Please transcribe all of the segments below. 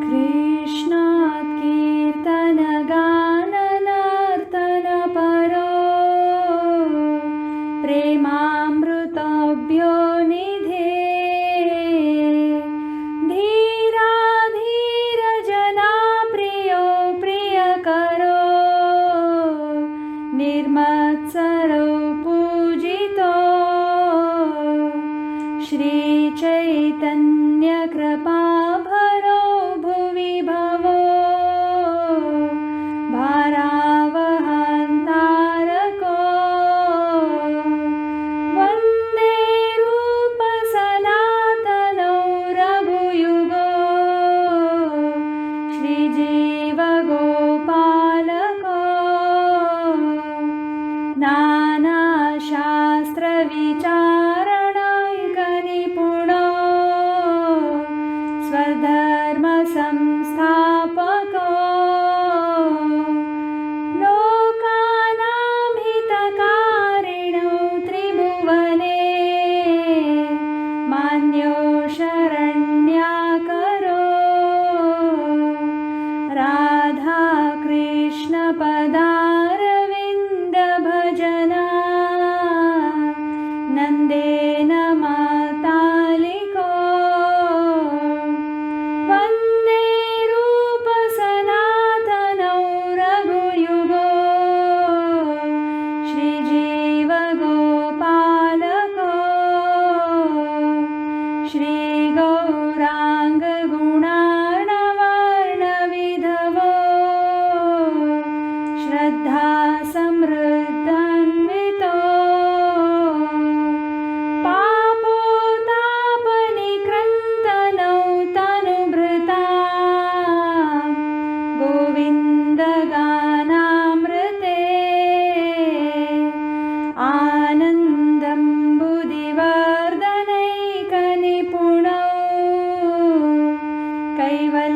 कृष्णात् कीर्तनगाननर्तनपरो प्रेमामृतभ्यो निधे धीराधीरजना प्रियो प्रियकरो निर्मत्सरो पूजितो श्रीचैतन्यकृपाभरो भुवि भवो भारावहन्तारको वन्दे रूपसनातनौ रघुयुगो श्रीजीवगोपालको नानाशास्त्रविचारणैकनिपुणो स्वधर्मसंस्थापको लोकानां हितकारिणौ त्रिभुवने मान्यो शरण्याकरो राधाकृष्णपदारविन्दभजना नन्देन मातालिको वन्दे रूपसनातनौ रघुयुगो श्रीजीवगोपालको श्रीगौराङ्गगुणार्णवर्णविधवो श्रद्धासमृद्धान्वितो पापोतापनिक्रन्दनौ तनुभृता गोविन्दगानामृते आनन्दम्बुधिवर्धनैकनिपुणौ कैवल्यनिस्तारको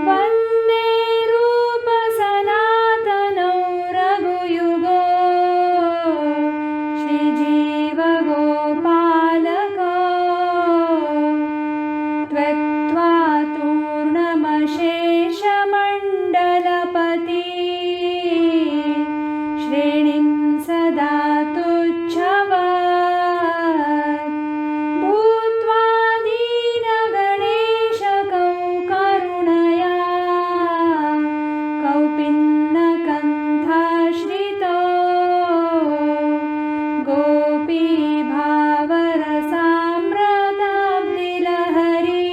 वन्दे रूपसनातनौ रघुयुगो श्रीजीवगोपालको त्वक्त्वा तूर्णमशेषमण्डलपति श्रेणिं सदा तुच्छवत् भूत्वा दीनगणेशकौ करुणया कौपिन्नकन्थाश्रितो गोपीभावरसाम्रताब्धिलहरी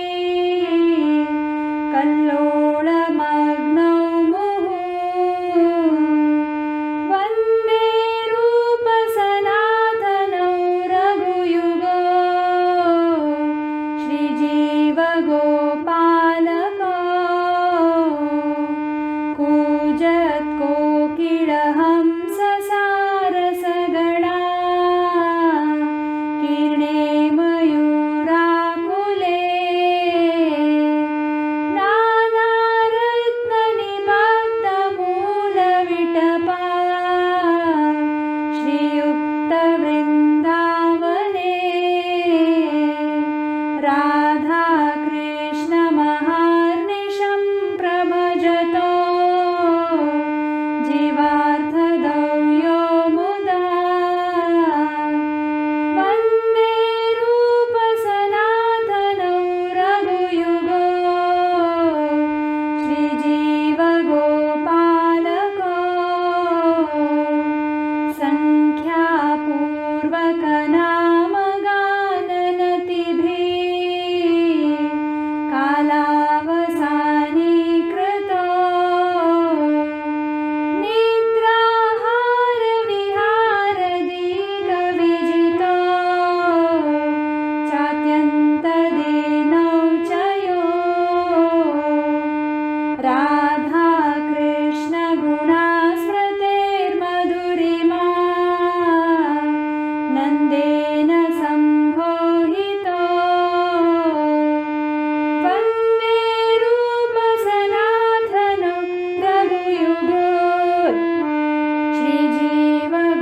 कल्लोलमग्नौ मुहुः वन्दे रूपसनातनौ रघुयुगो श्रीजीवगोपालको कूजत्कोकिलहंससारसगणा कीर्णे मयूराकुले नानारत्ननिबद्धमूलविटपा श्रीयुक्तवृन्दावने राधाकृष्णमहार्निशं प्रभजतो जीवार्थदौ यो मुदा वन्दे रूपसनातनौ रघुयुगो श्रीजीवगोपालको सङ्ख्यापूर्वकनामगाननतिभिः कालावसानीकृतो निद्राहारविहारदीकविजितो चात्यन्तदीनौ च यो राधाकृष्णगुणास्मृतेर्मधुरिमा नन्देन सम्भोहितो वन्दे रूपसनातनौ रघुयुगो श्रीजीवगोपालको।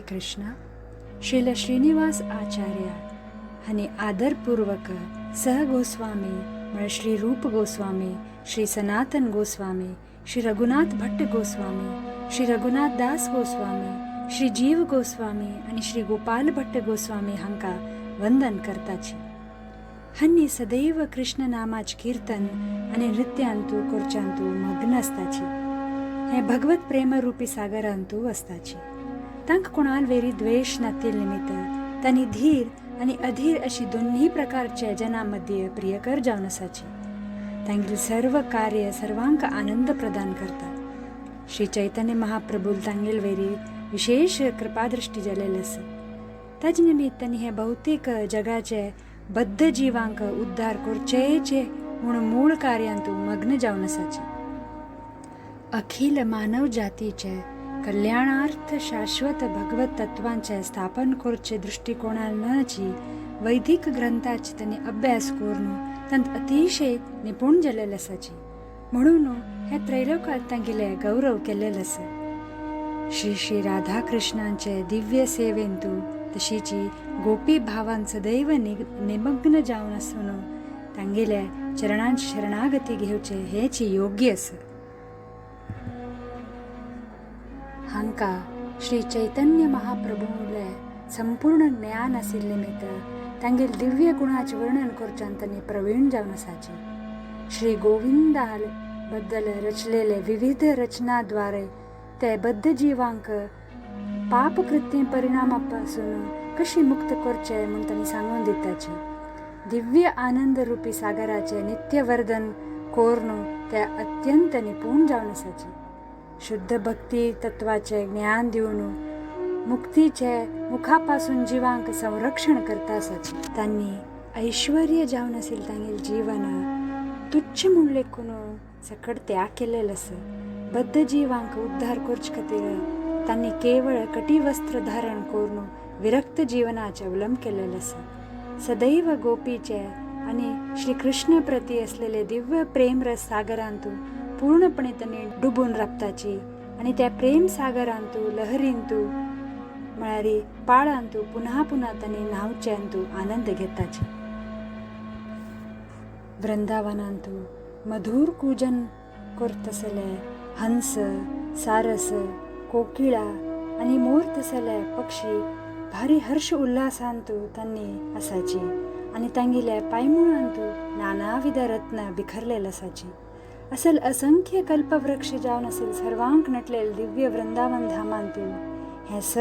कृष्ण. श्रील श्रीनिवास आचार्य हांणी आदरपूर्वक सह गोस्वामी म्हळ्यार श्री रूप गोस्वामी, श्री सनातन गोस्वामी, श्री रघुनाथ भट्ट गोस्वामी, श्री रघुनाथ दास गोस्वामी, श्री जीव गोस्वामी आनी श्री गोपाल भट्ट गोस्वामी हांकां वंदन करताची. हांणी सदैव कृष्ण नामाच कीर्तन आनी नृत्यांतू करच्यांतू मग्न आसताची. हे भगवत प्रेमरुपी सागरांतू आसताची. तांकां कोणाल वेरी द्वेश नातिल निमित्त तांणी धीर आनी अधीर अशी दोन्ही प्रकारचे जना मध्य प्रियकर जावन आसाची. तांगेलें सर्व कार्य सर्वांक आनंद प्रदान करता. श्री चैतन्य महाप्रभूल तांगेल वेरी विशेष कृपादृष्टी जालेली आसा. ताजे निमित्त तांणी हे भौतीक जगाचे बद्ध जिवांक उद्धार करचेचे म्हूण मूळ कार्यांतू मग्न जावन आसाचे. अखिल मानव जातीचे कल्याणार्थ शाश्वत भगवत तत्वांचे स्थापन करचे दृष्टिकोणाची वैदिक ग्रंथाची तांणी अभ्यास करून तांत अतिशय निपूण जालेले आसाची. म्हणून हे त्रैलोकांत तांगेले गौरव केल्लेले आसा. श्री श्री राधा कृष्णांचे दिव्य सेवेंतू तशीची गोपी भावान सदैव निमग्न जावन आसून तांगेल्या चरणांची शरणागती घेवचे हेच योग्य आसा. हांकां श्री चैतन्य महाप्रभूले संपूर्ण ज्ञान आशिल्ले निमित्त तांगेल दिव्य गुणाचें वर्णन करच्यान तांणी प्रवीण जावन आसाचे. श्री गोविंदा बद्दल रचलेले विविध रचनाद्वारे ते बद्ध जिवांक पापकृत्य परिणामा पासून कशी मुक्त करचे म्हूण तांणी सांगून दिताचे. दिव्य आनंद रुपी सागराचे नित्यवर्धन करून ते अत्यंत निपूण जावन आसाचे. शुद्ध भक्ती तत्वाचे ज्ञान दिवन मुक्तीचे मुखापासून जिवांक संरक्षण करता आसाचे. तांणी ऐश्वर्य जावन आशिल्लें तांगेलें जीवन तुच्छ म्हूण लेखून सकट त्याग केलेलो आसा. बद्ध जिवांक उद्धार करचे खातीर तांणी केवळ कटिवस्त्र धारण करून विरक्त जीवनाचे अवलंब केलेलो आसा. सदैव गोपीचे आनी श्री कृष्ण प्रती असलेले दिव्य प्रेमरस सागरांतू पूर्णपणे तांणी डुबून राबताची आनी त्या प्रेम सागरांतू लहरींतू म्हळ्यार पाळांतू पुन्हा पुन्हा तांणी न्हांवच्यांतू आनंद घेताची. वृंदावनांतू मधुर कूजन करतसले हंस, सारस, कोकिळा आनी मोर तसले पक्षी भारी हर्ष उल्हासांतू तांणी आसाची आनी तांगेल्या पांयमुळांतू नानाविध रत्न बिखरलेले आसाची. असल असंख्य कल्पवृक्ष जावन असेल सर्वांक नटलेले दिव्य वृंदावन धामांतू हे स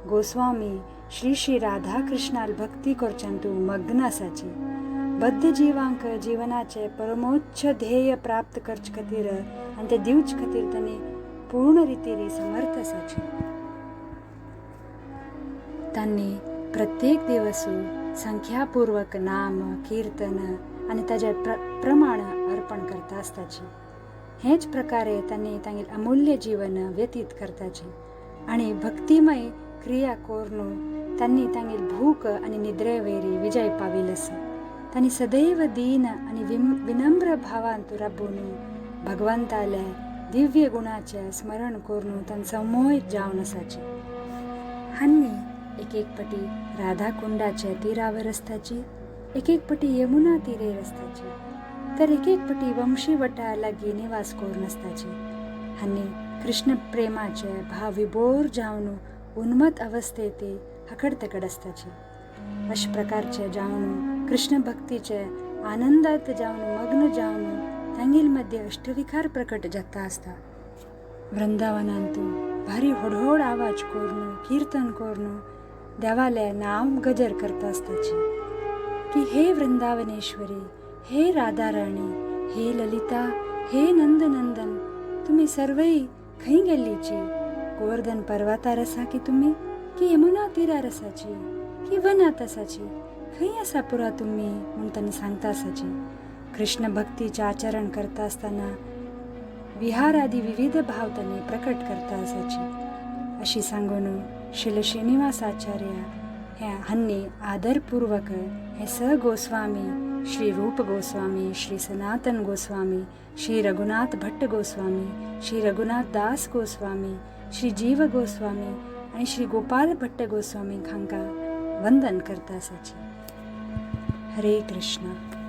गोस्वामी श्री श्री राधा कृष्णाल भक्ती करच्यांतू मग्न आसाची. बद्ध जिवांक जीवनाचे परमोच्च ध्येय प्राप्त करचे खातीर आनी ते दिवचे खातीर तांणी पूर्ण रितीन समर्थ आसाची. तांणी प्रत्येक दिवसू संख्यापूर्वक नाम कीर्तन आनी ताजे प्रमाण अर्पण करता आसताची. हेच प्रकारे तांणी तांगेलें अमूल्य जीवन व्यतीत करताची आनी भक्तिमय क्रिया करून तांणी तांगेली भूक आनी निद्रेवेरी विजय पाविल्लो आसा. तांणी सदैव दीन आनी विनम्र भावांत राबून भगवंताले दिव्य गुणाचे स्मरण करून तांणी संमोहित जावन आसाची. हांणी एक एक पटी राधा कुंडाचे तिरावर आसताची, एक एक पटी यमुना तिरेर आसताची, तर एक एक पटी वंशीवटा लागीं निवास करून आसताची. हांणी कृष्ण प्रेमाचे भाव विभोर जावन उन्मत अवस्थेत हकड तकड आसताची. अशा प्रकारचे जावन कृष्ण भक्तीचे आनंदात जावन मग्न जावन तांगेल मध्ये अष्टविकार प्रकट जाता आसता. वृंदावनांतू भारी होडहोड आवाज करून कीर्तन करून देवाले नाम गजर करता आसताची की हे वृंदावनेश्वरी, हे राधाराणी, हे ललिता, हे नंदनंदन, तुम्ही सर्वय खंय गेल्लीची? गोवर्धन पर्वतार आसा की तुमी, की यमुना तिरार आसाची, की वनांत आसाची? खंय आसा पुरा तुमी म्हूण तांणी सांगता आसाची. कृष्ण भक्तीचें आचरण करता आसतना विहार आदी विविध भाव तांणी प्रकट करता आसाची. अशी सांगून श्रील श्रीनिवास आचार्य हे हांणी आदरपूर्वक हे स गोस्वामी श्री रूप गोस्वामी, श्री सनातन गोस्वामी, श्री रघुनाथ भट्ट गोस्वामी, श्री रघुनाथ दास गोस्वामी, श्री जीव गोस्वामी आनी श्री गोपाल भट्ट गोस्वामी हांकां वंदन करता आसाची. हरे कृष्णा.